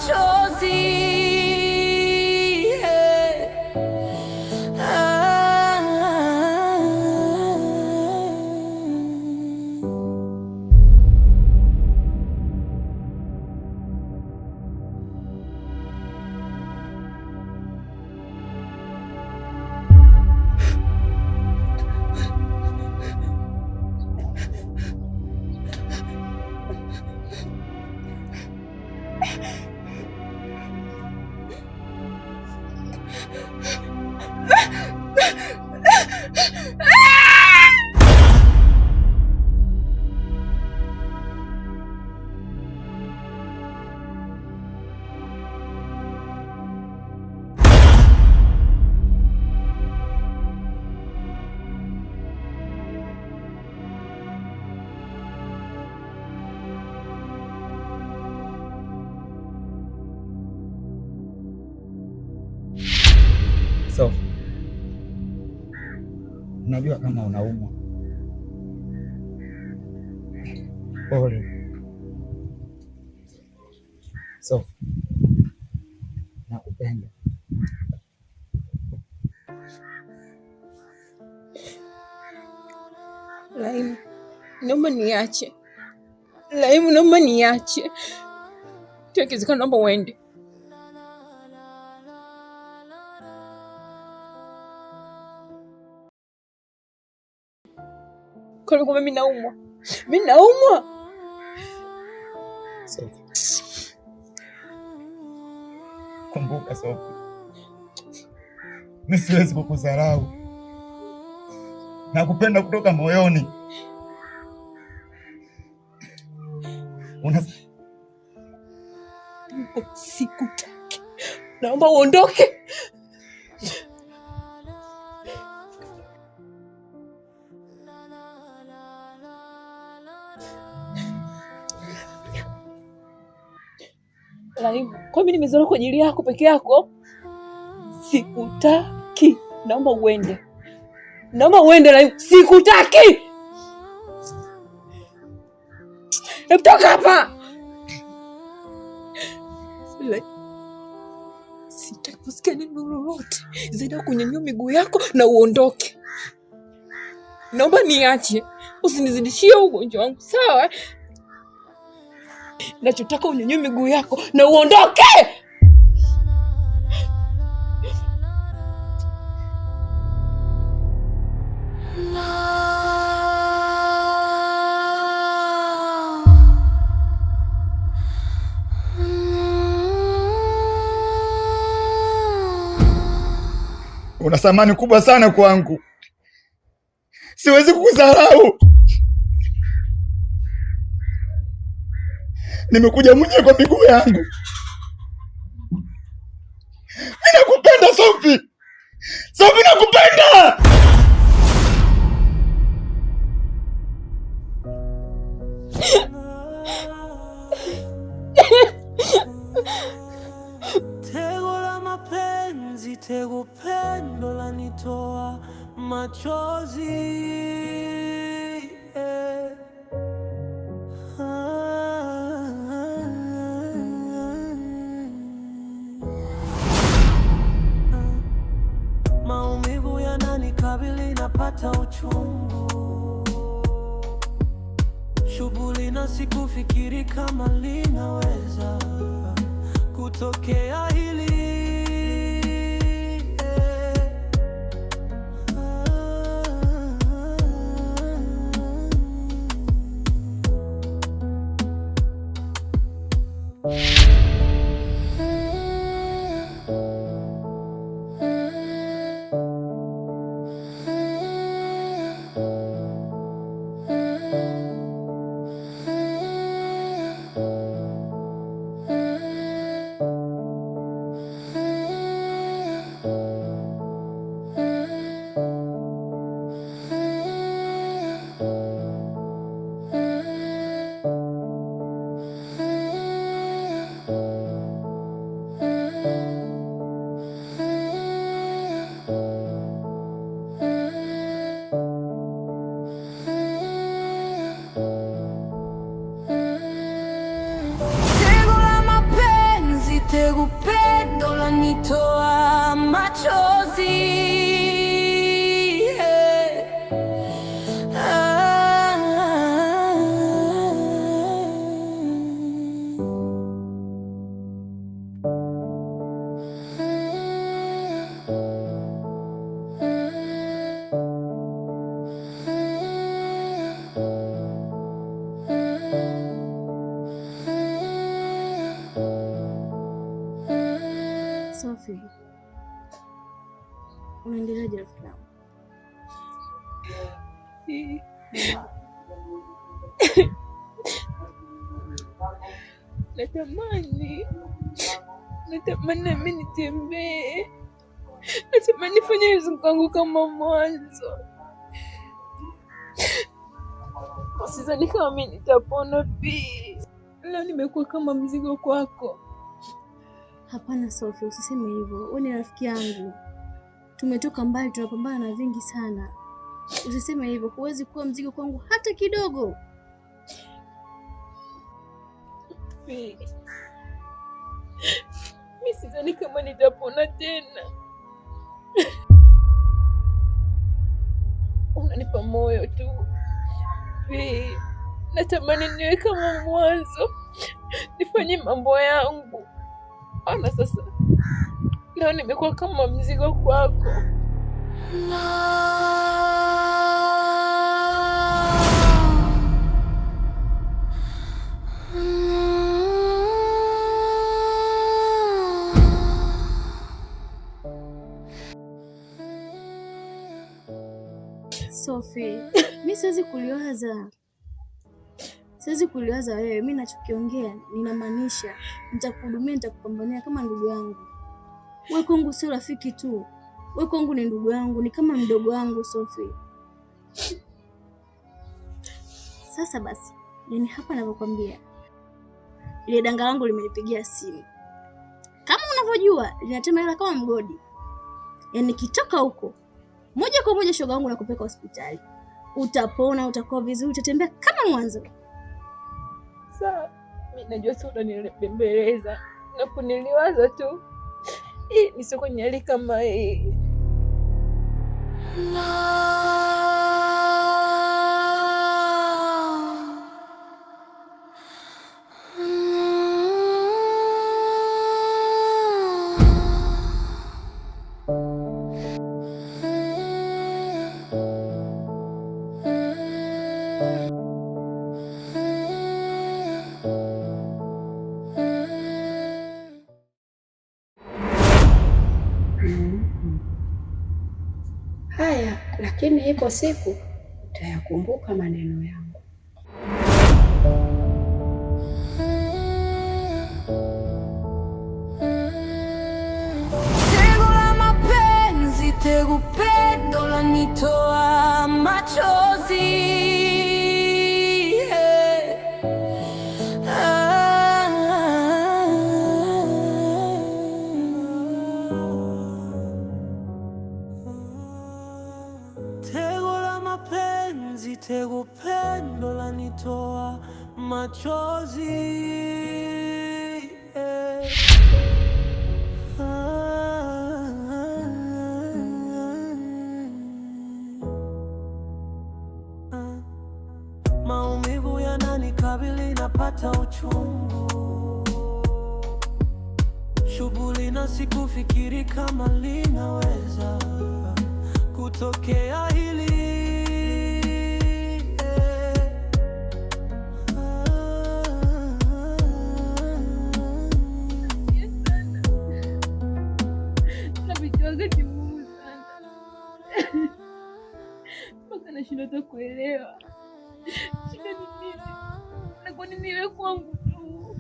Machozi. Ah. So, unajua kama unaumwa. Pole. Sophie, nakupenda. Laimu, naomba niache. Laimu, naomba niache. Ikiwezekana naomba uende. Kwani kumbe mimi naumwa? Mimi naumwa? Sophie. Kumbuka Sophie, mimi siwezi kukudharau. Nakupenda kutoka moyoni. Una Sikutaki. Naomba uondoke. Laimu, kwa mimi nimezoea kwa ajili yako peke yako? Sikutaki. Naomba uende. Naomba uende Laimu. Sikutaki. Hebu toka hapa. Sitaki kusikia neno lolote zaidi ya kunyanyua miguu yako na uondoke. Naomba niache, usinizidishie ugonjwa wangu, sawa? Nachotaka unyanyue miguu yako na uondoke. Una thamani kubwa sana kwangu, siwezi kukudharau. Nimekuja mwenyewe kwa miguu yangu. Mimi nakupenda Sophie. Sophie, nakupenda. Tego la mapenzi, tego pendo lanitoa machozi eh. Ah. Maumivu yananikabili, napata uchungu, shughuli na sikufikiri kama linaweza kutokea hili eh. lanitoa machozi. Sophie, unaendeleaje rafiki yangu? Natamani, natamani nami nitembee, natamani nifanye mzunguko wangu kama mwanzo. Sidhani kama mi nitapona pia. Leo nimekuwa kama mzigo kwako. Hapana Sophie, usiseme hivyo. Wewe ni rafiki yangu, tumetoka mbali, tunapambana na vingi sana. Usiseme hivyo, huwezi kuwa mzigo kwangu hata kidogo. Mi sidhani kama nitapona tena. Unanipa moyo tu. Natamani niwe kama mwanzo, nifanye mambo yangu. Ona sasa, leo nimekuwa kama mzigo kwako. Sophie, mi siwezi kuliwaza, siwezi kuliwaza wewe. Mi nachokiongea ninamaanisha, nitakuhudumia, nitakupambania kama ndugu yangu. Wewe kwangu sio rafiki tu, wewe kwangu ni ndugu yangu, ni kama mdogo wangu Sophie. Sasa basi, yani hapa ninavyokuambia, ile danga langu limenipigia simu, kama unavyojua linatema hela kama mgodi. Yani nikitoka huko moja kwa moja, shoga wangu, nakupeleka hospitali, utapona, utakuwa vizuri, utatembea kama mwanzo. Sawa, mi najua tu unanibembeleza na kuniliwaza tu, hii nisio kwenye hali kama hii. Haya, lakini ipo siku utayakumbuka maneno yangu. Tego la mapenzi, tego pendo lanitoa machozi. Tego la mapenzi, tego pendo lanitoa machozi. Maumivu yananikabili, napata uchungu, shughuli na sikufikiri kama linaweza kutokea hili. Napitia wakati mgumu sana mpaka nashindwa hata kuelewa shida ni nini na kwa nini iwe kwangu tu.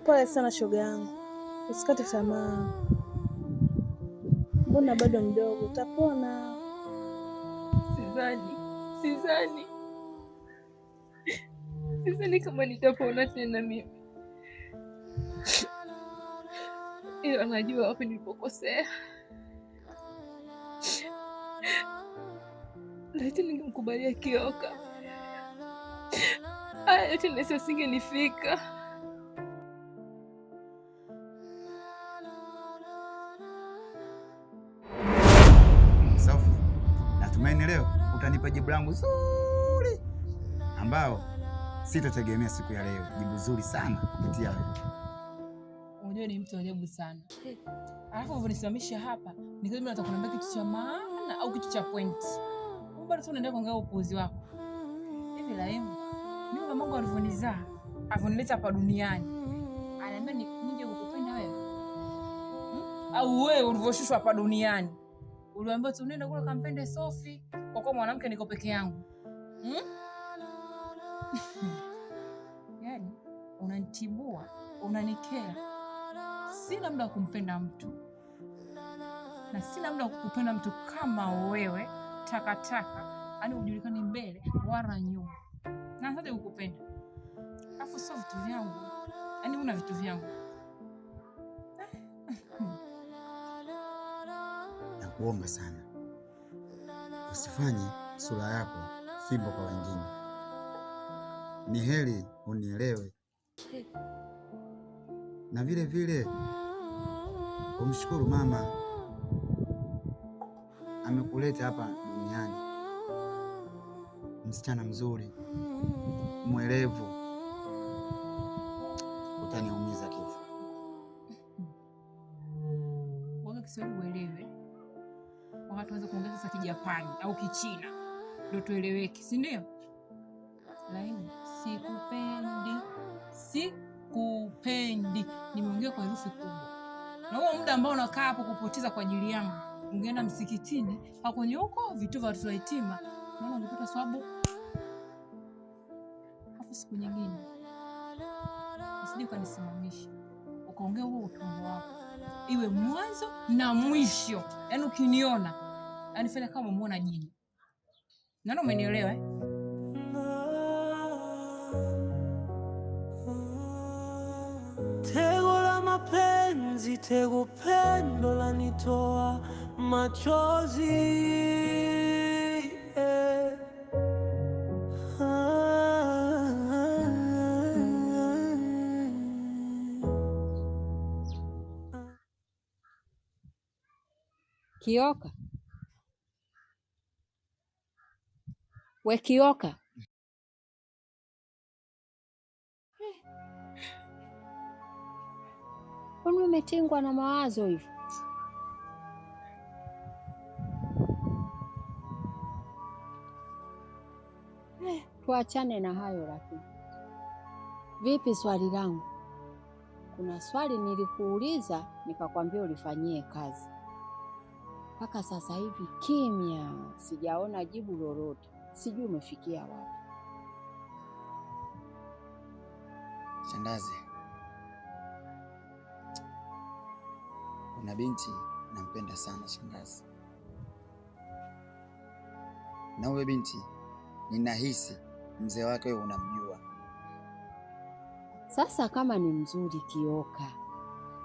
Pole sana shoga yangu, usikate tamaa. Mbona bado mdogo, utapona. Sidhani, sidhani, sidhani kama nitapona tena mimi, ila najua wapi nilipokosea. Laiti ningemkubalia Kioka, haya yote nahisi asingenifika. Sofi, natumaini leo utanipa jibu langu zuri ambao sitategemea siku ya leo. Jibu zuri sana kupitia wewe. Unajua ni mtu wa ajabu sana. Alafu ulivyonisimamisha hapa, nikajua nataka kuniambia kitu cha maana au kitu cha point. Kumbe bado tu unaendelea kuongea upuuzi wako. Hivi Laimu, mimi mamangu alivyonizaa, alivyonileta hapa duniani, ananiambia nije kukupenda wewe. Au wewe ulivyoshushwa hapa duniani, uliambiwa tu nenda kule kampende Sofi, kwa kuwa mwanamke niko peke yangu. Yaani unanitibua, unanikera. Sina muda wa kumpenda mtu na sina muda wa kukupenda mtu kama wewe, takataka, yaani hujulikani mbele wala nyuma, na sasa kukupenda afu sio vitu vyangu, yaani una vitu vyangu. Nakuomba sana usifanye sura yako fimbo kwa wengine. Ni heri unielewe, na vile vile umshukuru mama amekuleta hapa duniani, msichana mzuri, mwelevu. Utaniumiza kifo. Waga Kiswahili uelewe, wakati uanze kuongea sasa Kijapani au Kichina ndio tueleweke, si ndio? Lakini sikupendi, sikupendi. Nimeongea kwa herufi kubwa, na huo muda ambao unakaa hapo kupoteza kwa ajili yangu, ungeenda msikitini au kwenye huko vituo vya watoto yatima, naona ungepata swabu. Alafu siku nyingine usije ukanisimamisha ukaongea huo utumbo wako, iwe mwanzo na mwisho. Yaani ukiniona, yaani fanya kama umemuona jini. Naona umenielewa eh? Tego la mapenzi, tego pendo lanitoa machozi eh. Kioka, we Kioka, kwani umetingwa na mawazo hivyo? Tuachane na hayo lakini. Vipi swali langu? Kuna swali nilikuuliza nikakwambia ulifanyie kazi. Mpaka sasa hivi kimya, sijaona jibu lolote. Sijui umefikia wapi. Shangazi, kuna binti nampenda sana shangazi, na huyo binti ninahisi mzee wake wewe unamjua. Sasa kama ni mzuri Kioka,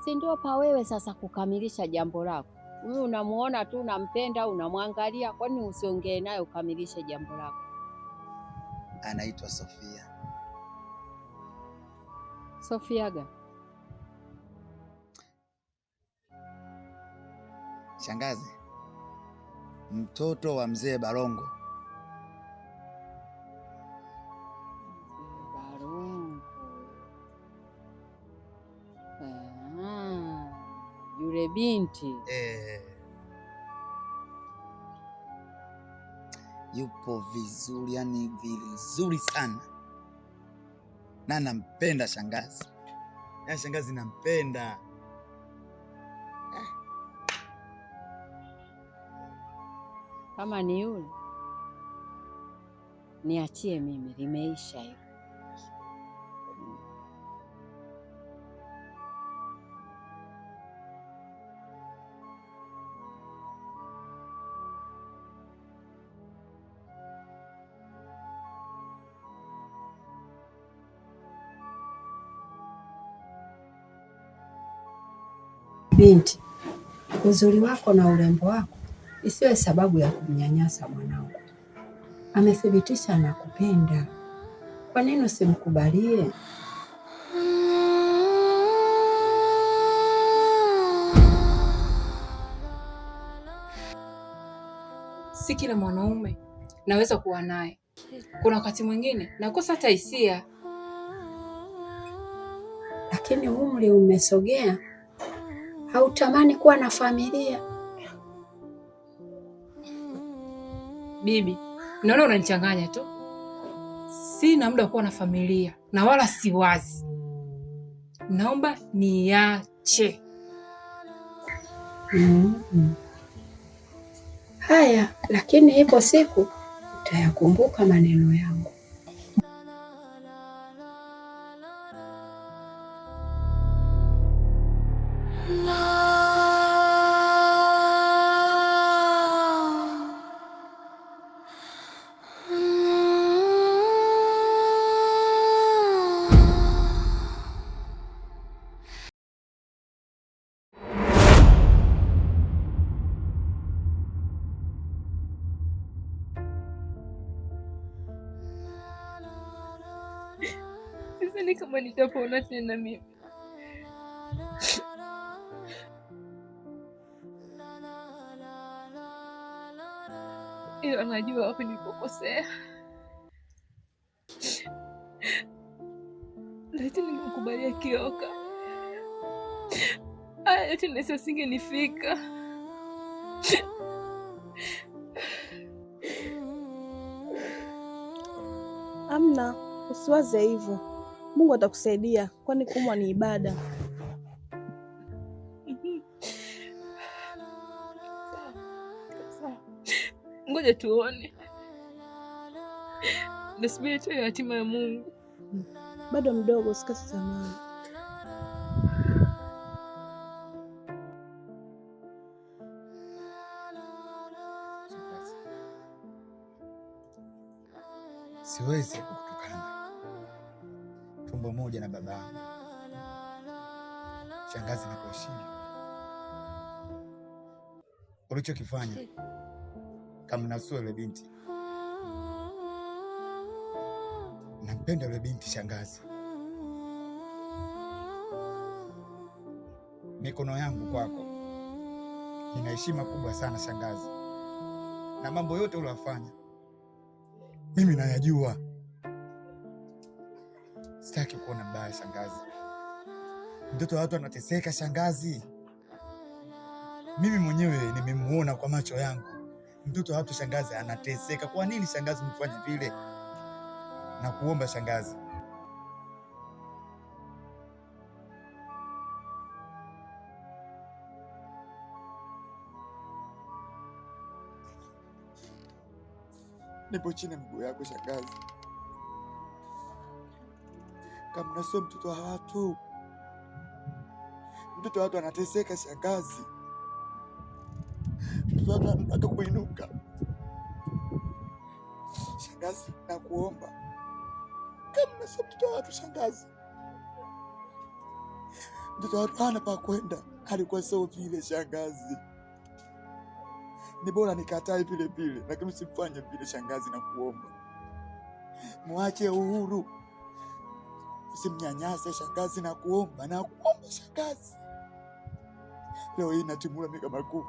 si ndio pa wewe sasa kukamilisha jambo lako? Huyu unamuona tu unampenda, unamwangalia, kwani usiongee naye ukamilishe jambo lako? Anaitwa Sofia. Sofiaga, Shangazi, mtoto wa mzee Barongo. Barongo. Ah, yule binti Yupo vizuri, yani vizuri sana, na nampenda shangazi. Yaani shangazi nampenda. Kama ni yule niachie mimi, limeisha hilo. Binti, uzuri wako na urembo wako isiwe sababu ya kumnyanyasa mwanangu. Amethibitisha anakupenda. Kwa nini usimkubalie? Si kila mwanaume naweza kuwa naye. Kuna wakati mwingine nakosa hata hisia. Lakini umri umesogea, hautamani kuwa na familia? Bibi, naona unanichanganya tu. Sina muda wa kuwa na familia na wala siwazi. Naomba niache. Mm. Haya, lakini ipo siku utayakumbuka maneno yangu. Sidhani kama nitapona tena mimi. Ila najua wapi nilipokosea. Laiti ningemkubalia Kioka, haya yote nahisi asingenifika. Amna, usiwaze hivyo. Mungu atakusaidia, kwani kuumwa ni ibada. Sawa, ngoja tuone, nasubiri tu ya hatima ya Mungu. Bado mdogo, usikate tamaa. Shangazi, siwezi kukutukana, tumbo moja na babangu. Shangazi, nakuheshimu. Ulichokifanya kamnasua yule binti. Nampenda yule binti shangazi. Mikono yangu kwako ina heshima kubwa sana shangazi, na mambo yote uliyofanya mimi nayajua. Sitaki kuona mbaya shangazi. Mtoto wa watu anateseka shangazi. Mimi mwenyewe nimemuona kwa macho yangu. Mtoto wa watu shangazi anateseka. Kwa nini shangazi mfanye vile? Nakuomba shangazi, nipo chini ya miguu yako shangazi. Kama sio mtoto wa watu, mtoto wa watu anateseka shangazi. Mtoto wa watu anataka kuinuka. Shangazi, nakuomba, kama sio mtoto wa watu shangazi, mtoto wa watu hana pa kwenda. Alikuwa sio vile shangazi, ni bora nikatae vile vile, lakini usifanye vile shangazi, nakuomba mwache uhuru, usimnyanyase shangazi, nakuomba, nakuomba shangazi. Leo hii natimula mimi kama kuku.